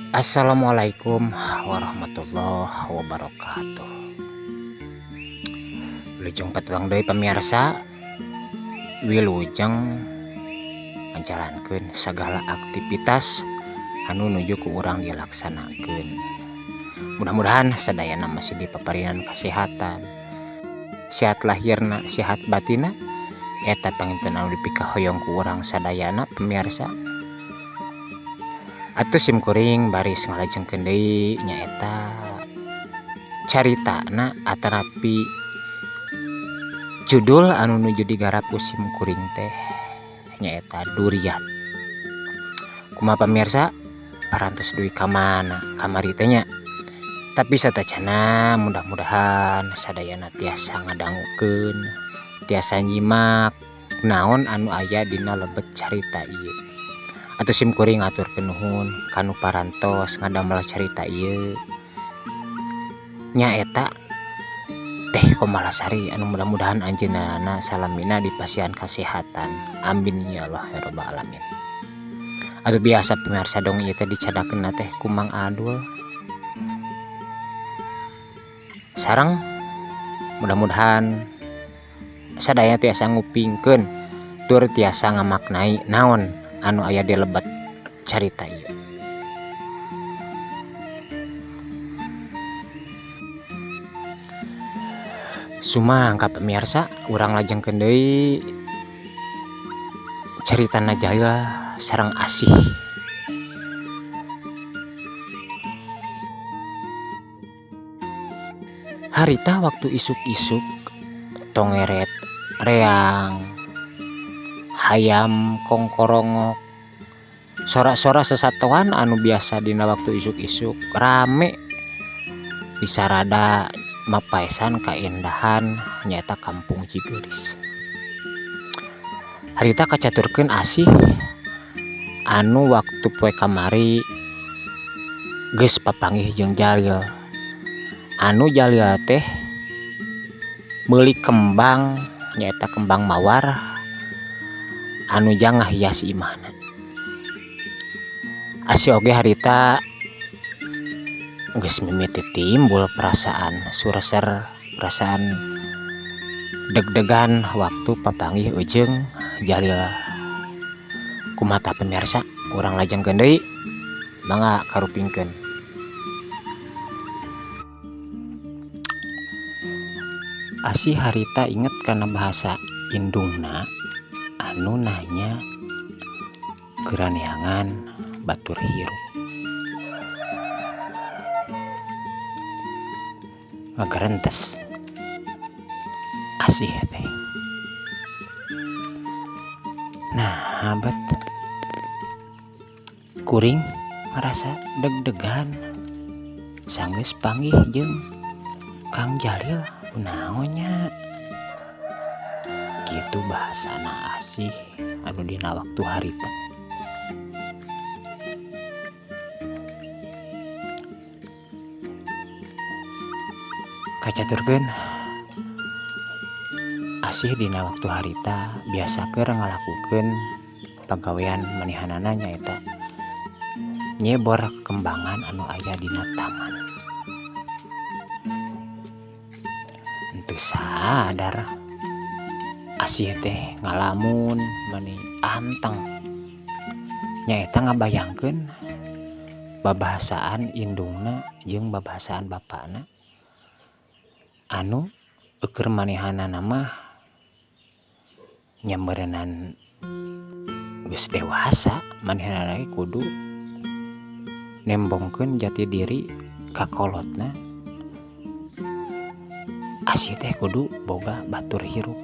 Assalamualaikum warahmatullahi wabarakatuh. Wilujeng patwang deui pamirsa, wilujeng ngajalankeun sagala aktivitas anu nuju ku urang dilaksanakeun. Mudah-mudahan sadayana masih dipaparinan kesehatan, sehat lahirna, sehat batinna. Eta panginten anu dipikahoyong ku urang sadayana pemirsa. Atuh sim kuring baris ngalajengkeun deui nyaeta caritana atanapi judul anu nuju digarap ku sim kuring teh nyaeta Duriat. Kumaha pamirsa, parantos dugi ka mana kamari teh nya. Tapi satacana mudah-mudahan sadayana tiasa ngadangukeun, tiasa nyimak naon anu aya dina lebet carita ieu. Atuh sim kuring ngaturkeun nuhun kanu parantos ngadamel carita ieu nyaeta Teh Komalasari anu mudah-mudahan anjeunna salamina dipasihan kasehatan. Amin ya Allah ya rabbal alamin. Atuh biasa pemirsa dong ieu teh dicadakeunna teh ku Mang Adul. Sareng mudah-mudahan sadaya tiasa ngupingkeun tur tiasa ngamaknai naon anu aya di lebet carita ieu. Sumangga pemirsa, urang lajengkeun deui caritana Jalil sareng Asih. Harita waktu isuk-isuk tongeret reang hayam kongkorongok sora-sora sesatoan anu biasa dina waktu isuk-isuk rame disarada mapaesan kaendahan nyaeta kampung Cigelis. Harita kacaturkeun Asih anu waktu poe kamari geus papanggih jeung Jalil. Anu Jalil teh meuli kembang nyaeta kembang mawar anu jang ngahias imahna. Asih oge harita geus mimiti timbul perasaan sureser, perasaan deg-degan waktu papanggih jeung Jalil. Kumaha pemirsa, urang lajengkeun deui, mangga karupingkeun. Asih harita inget kana bahasa indungna anu nanya keuraneangan batur hirup. Ngagerentes Asih teh. Nah, bet kuring ngerasa deg-degan sanggeus panggih jeung Kang Jalil kunaonnya. Kitu bahasana Asih anu dina waktu harita. Kacaturkeun Asih dina waktu harita biasa keur ngalakukeun pagawean manehanana nyaeta nyebor kembangan anu aya dina taman. Henteu sadar Asih teh ngalamun mani anteng nyaeta ngabayangkeun babahasaan indungna jeung babahasaan bapana anu eueur manehanana mah nya meureunnan geus dewasa manehanana ge kudu nembongkeun jati diri ka kolotna. Asih teh kudu boga batur hirup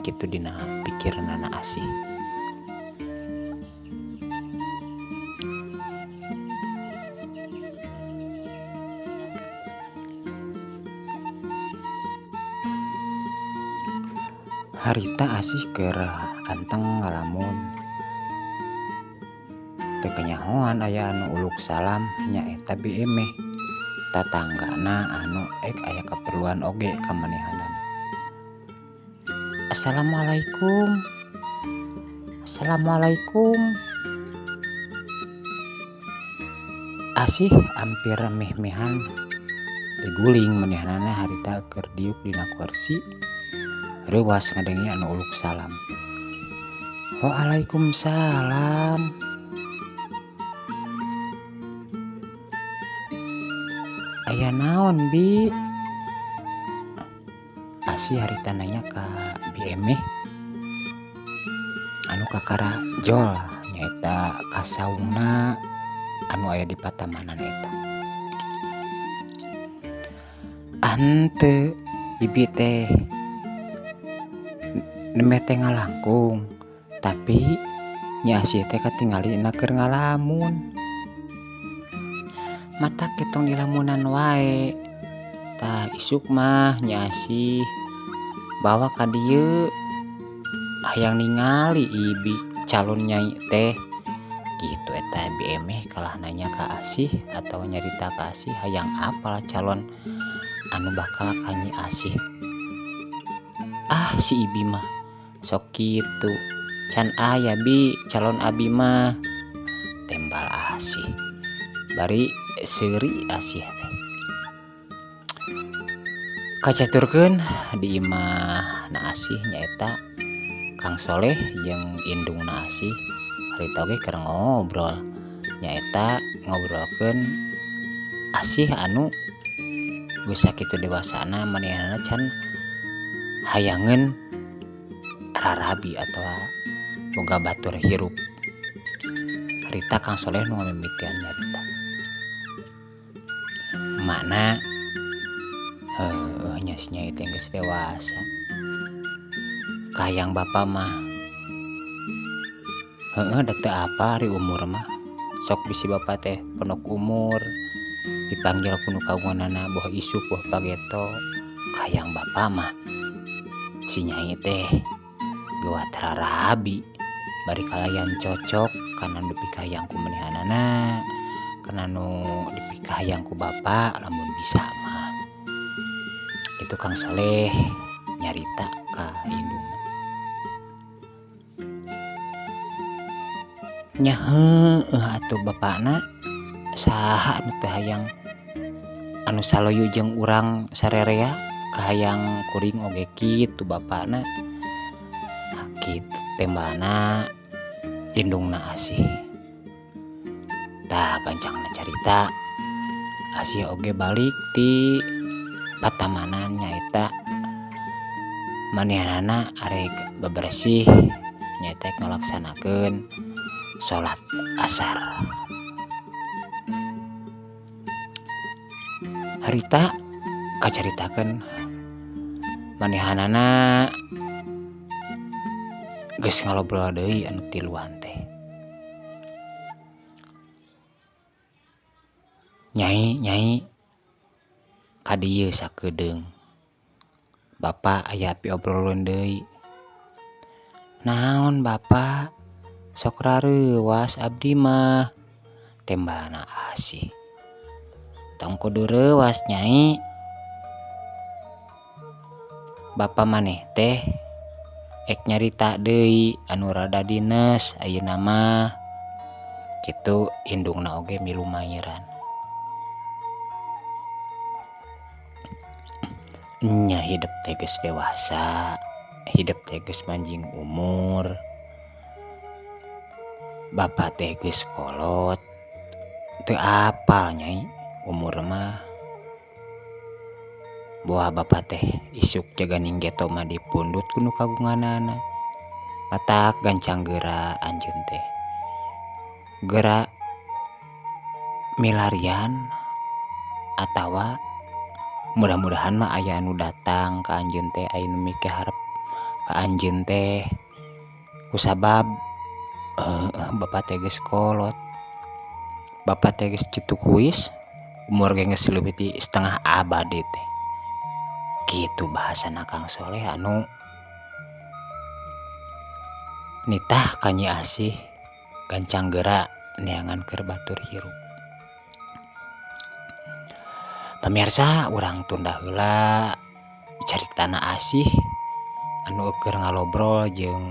kitu dina pikiranana Asih. Harita Asih keur anteng ngalamun teu kanyahoan aya anu uluk salam nyaeta Bi Emeh tatanggana anu ek aya kaperluan oge ka manehanana. Assalamualaikum. Assalamualaikum. Asih ampir meh-mehan tiguling manehanana harita keur diuk dina kursi reuwas ngadenge anu uluk salam. Waalaikumsalam. Aya naon bi? Asih harita nanya ka Bi Emeh anu kakara jol nyaeta kasaungna anu aya di patamanan eta. Henteu bibi teh nembe teh ngalangkung tapi Nyi Asih teh katingalina keur ngalamun. Matak ge tong dilamunan wae. Tah isuk mah Nyi Asih bawa ka dieu hayang ningali ibi calon nyai teh kitu eta Bi Emeh kalah nanya ka Asih atawa nyarita ka Asih hayang apal calon anu bakal ka Nyi Asih. Ah si ibi mah sok kitu can aya bi calon abi mah tembal Asih bari seuri Asih teh. Kacaturkeun di imah na Asih nyaeta Kang Soleh jeung indungna Asih harita oge keur ngobrol nyaeta ngobrolkeun Asih anu geus sakitu dewasana manehanana can hayangeun rarabi atawa boga batur hirup. Harita Kang Soleh nu ngamimitian nyarita. Makna heueuh nya si nyai teh geus dewasa. Kahayang bapa mah heueuh da teu apal ari umur mah. Sok bisi bapa teh pondok umur dipanggil ku nu kagunganana boh isuk boh pageto. Kahayang bapa mah si nyai teh geuwat rarabi bari kalayan cocok kana nu dipikahayang ku manehanana kana nu dipikahayang ku bapa lamun bisa mah. Itu Kang Soleh nyarita ka indungna. Nya heueuh atuh bapana saha anu teu hayang anu saloyu jeung urang sarerea kahayang kuring oge kitu bapana. Kitu tembalna indungna Asih. Tah gancangna carita Asih oge balik ti patamanan nyaeta manehanana arek bebersih nyaeta ngalaksanakeun salat asar. Harita kacaritakeun manehanana geus ngalobrol deui anu tiluan teh. Nyai nyai ka dieu sakedeung. Bapa aya piobroleun deui. Naon bapa? Sok rareuwas abdi mah. Tembalna Asih. Tong kudu reuwas nyai. Bapa maneh teh ek nyarita deui anu rada dines ayeuna mah. Kitu indungna oge milu mairan. Nya hidep teh geus dewasa, hidep teh geus manjing umur. Bapa teh geus kolot. Teu apal nyai umur mah. Boa bapa teh isuk jaganing geto mah dipundut ku nu kagunganana. Matak gancang geura anjeun teh. Geura milarian atawa mudah-mudahan mah aya anu datang ka anjeun teh aya nu mikaharep ka anjeun teh kusabab bapa teh geus kolot. Bapa teh geus cetuk huis umur ge geus leuwih ti setengah abad teh. Kitu bahasana Kang Soleh anu nitah ka Nyi Asih gancang geura neangan keur batur hirup. Pamirsa urang tunda heula caritana Asih anu keur ngalobrol jeung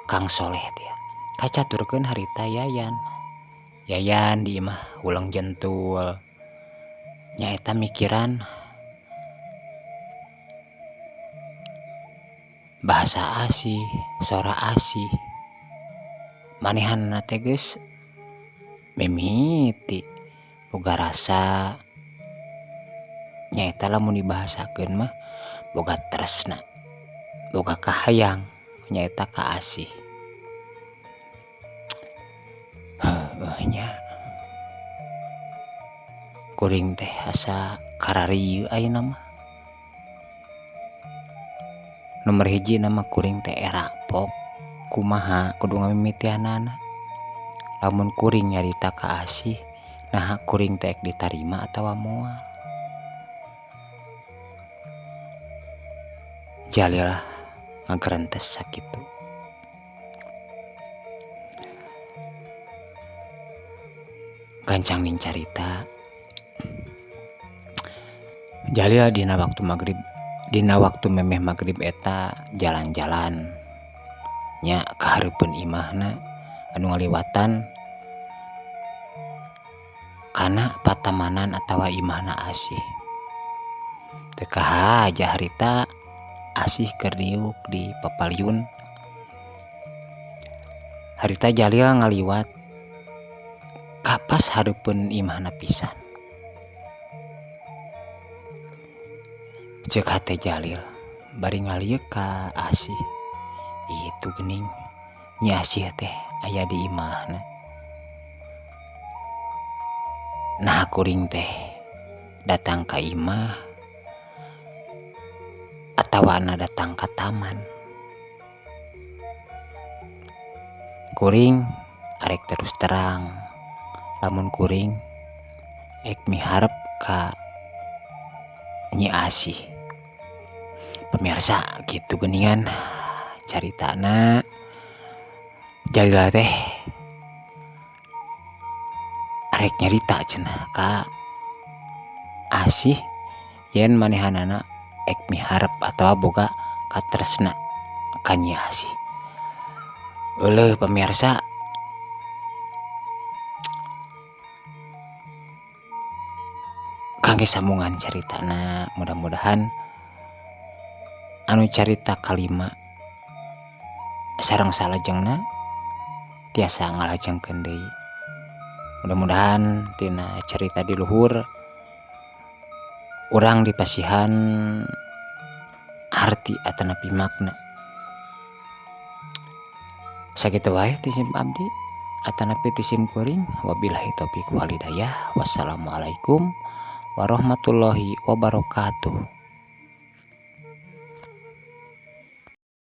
Kang Soleh teh. Kacaturkeun harita Yayan. Yayan di imah ulang jentul nyaeta mikiran bahasa asih sora asih manehanna teh geus mimiti boga rasa nyaeta lamun dibahasakeun mah boga tresna boga kahayang nyaeta ka asih. Heueuh nya kuring teh asa kararieu ayeuna mah. Nomor hiji na mah kuring teh era pok kumaha kudu ngamimitianana lamun kuring nyarita ka asih naha kuring teh ditarima atawa moal. Jalilah ngagerentes sakitu. Gancang ning carita Jalil dina waktu magrib dina waktu memeh magrib eta jalan-jalan nya ka hareupeun imahna anu ngaliwatan kana patamanan atawa imahna asih. Teu kahaja harita asih keur diuk di papaliun. Harita Jalil ngaliwat ka pas hareupeun imahna pisan. Ceuk hate Jalil bari ngaliuk ka asih itu geuning Nyi Asih teh aya di imahna. Nah kuring teh datang ka imah atawa datang ka taman. Kuring arek terus terang lamun kuring ek miharep ka Nyi Asih. Pemirsa gitu geuningan caritana Jalil teh arek nyarita cenah ka Asih yen manehanana ek miharep atawa boga katresna ka Nyi Asih. Euleuh pemirsa kangge sambungan caritana mudah-mudahan anu carita kalima sareng salajengna tiasa ngalajengkeun deui. Mudah-mudahan tina carita di luhur urang dipasihan arti atanapi makna. Sakitu wae ti sim abdi atanapi ti sim kuring. Wabillahi taufik wal hidayah. Wassalamualaikum warahmatullahi wabarakatuh.